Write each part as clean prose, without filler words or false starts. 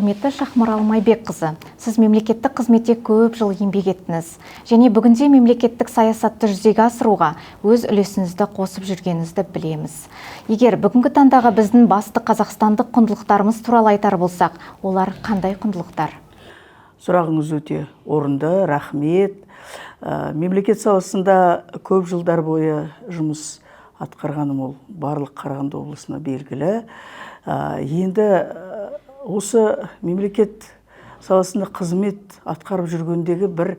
Құрметті Шахмарал Майбекқызы, сіз мемлекеттік қызметте көп жыл еңбек еттіңіз және бүгінде мемлекеттік саясатты жүзеге асыруға өз үлесіңізді қосып жүргеніңізді білеміз. Егер бүгінгі таңдағы біздің басты қазақстандық құндылықтарымыз туралы айтар болсақ, олар қандай құндылықтар? Сұрағыңыз өте орынды, рахмет. Мемлекет саласында көп жылдар бойы жұмыс атқарғаным, ол барлық Қарағанды облысына белгілі. Енді осы мемлекет саласында қызмет атқарып жүргендегі бір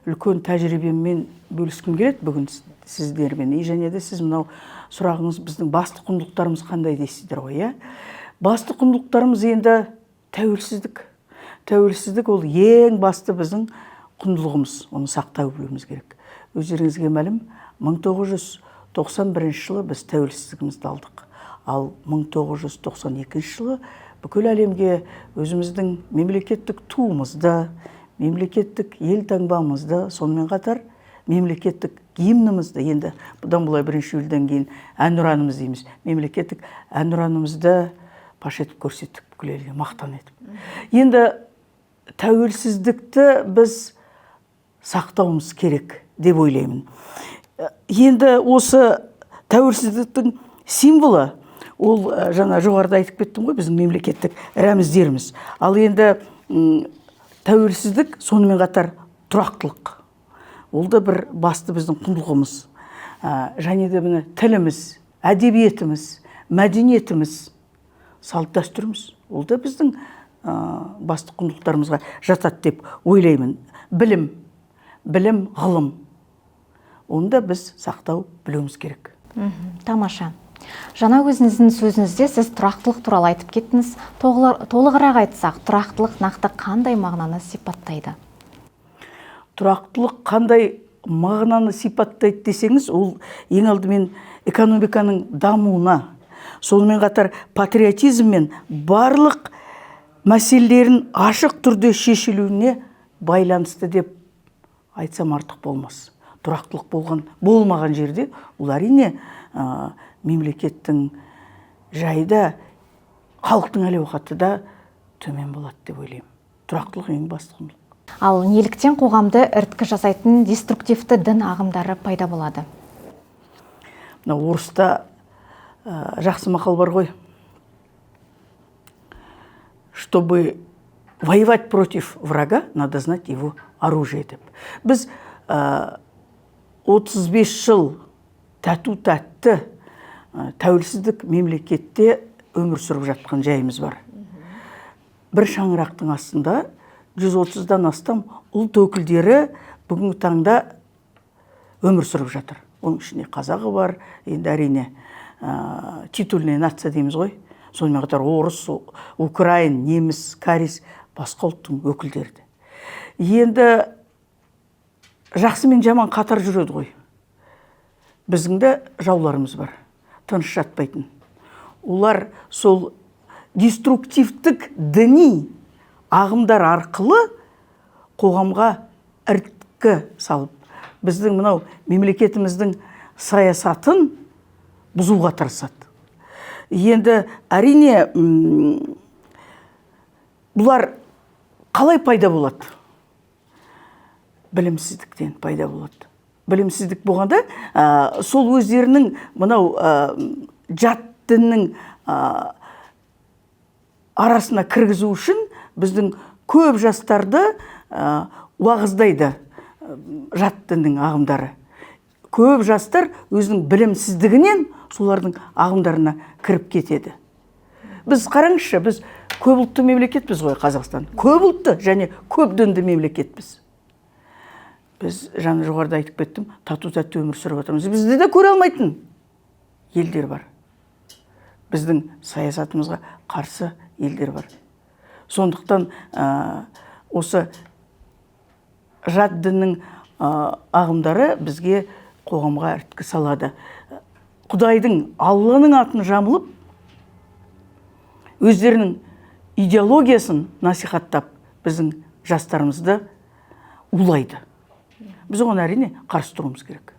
үлкен тәжірибеммен бөліскім келеді бүгін сіздермен. И және де сіз мынау сұрағыңыз, біздің басты құндылықтарымыз қандай дейсіздер ғой, иә? Басты құндылықтарымыз енді тәуелсіздік. Тәуелсіздік ол ең басты біздің құндылығымыз, оны сақтай білуіміз керек. Өздеріңізге мәлім, 1991 жылы біз тәуелсіздігімізді алдық. Ал 1992 жылы бүкіл әлемге өзіміздің мемлекеттік туымызды, мемлекеттік елтаңбамызды, сонымен қатар мемлекеттік гимнімізді, енді бұдан былай 1 июльден кейін әнұранымыз дейміз, мемлекеттік әнұранымызды паш етіп көрсеттік бүкіл елге мақтан етіп. Енді тәуелсіздікті біз сақтауымыз керек деп ойлаймын. Енді осы тәуелсіздіктің символы ол жаңа жоғарыда айтып кеттім ғой, біздің мемлекеттік рәміздеріміз. Ал енді тәуелсіздік, сонымен қатар тұрақтылық, ол да бір басты біздің құндылығымыз. Және де міне тіліміз, әдебиетіміз, мәдениетіміз, салт дәстүріміз, ол да біздің басты құндылықтарымызға жатады деп ойлаймын. Білім, ғылым, оны да біз сақтау білуіміз керек. Тамаша. Жаңа өзіңіздің сөзіңізде сіз тұрақтылық туралы айтып кеттіңіз. Толығырақ айтсақ, тұрақтылық нақты қандай мағынаны сипаттайды? Тұрақтылық қандай мағынаны сипаттайды десеңіз, ол ең алдымен экономиканың дамуына, сонымен қатар патриотизм мен барлық мәселелерін ашық түрде шешілуіне байланысты деп айтсам, артық болмас. Тұрақтылық болмаған жерде ол, әрине, мемлекеттің жайы да, халықтың әл ауқаты да төмен болады деп ойлаймын. Тұрақтылық ең басты құндылық. Ал неліктен қоғамды іріткі жасайтын деструктивті дін ағымдары пайда болады? Мына орыста жақсы мақал бар ғой: «Чтобы воевать против врага, надо знать его оружие», — деп. Біз 35 жыл тату тәтті тәуелсіздік мемлекетте өмір сүріп жатқан жайымыз бар. Бір шаңырақтың астында 130-дан астам ұлт өкілдері бүгінгі таңда өмір сүріп жатыр. Оның ішінде қазағы бар, енді, әрине, титульная нация дейміз ғой, сонымен қатар орыс, украин, неміс, кәріс, басқа ұлттың өкілдері де. Енді жақсы мен жаман қатар жүреді ғой. Біздің де жауларымыз бар, тыныш жатпайтын. Олар сол деструктивтік діни ағымдар арқылы қоғамға іріткі салып, біздің мынау мемлекетіміздің саясатын бұзуға тырысады. Енді, әрине, бұлар қалай пайда болады? Білімсіздіктен пайда болады. Білімсіздік болғанда, сол өздерінің мынау жат діннің арасына кіргізу үшін біздің көп жастарды уағыздайды жат діннің ағымдары. Көп жастар өзінің білімсіздігінен солардың ағымдарына кіріп кетеді. Біз, қараңызшы, біз көп ұлтты мемлекетпіз ғой, Қазақстан көп ұлтты және көп дінді мемлекетпіз. Біз, жаңа жоғарыда айтып кеттім, тату тәтті өмір сүріп жатырмыз. Бізді де көре алмайтын елдер бар, біздің саясатымызға қарсы елдер бар. Сондықтан осы жат діннің ағымдары бізге, қоғамға іріткі салады. Құдайдың, Алланың атын жамылып, өздерінің идеологиясын насихаттап, біздің жастарымызды улайды. Біз оған, әрине, қарсы тұруымыз керек.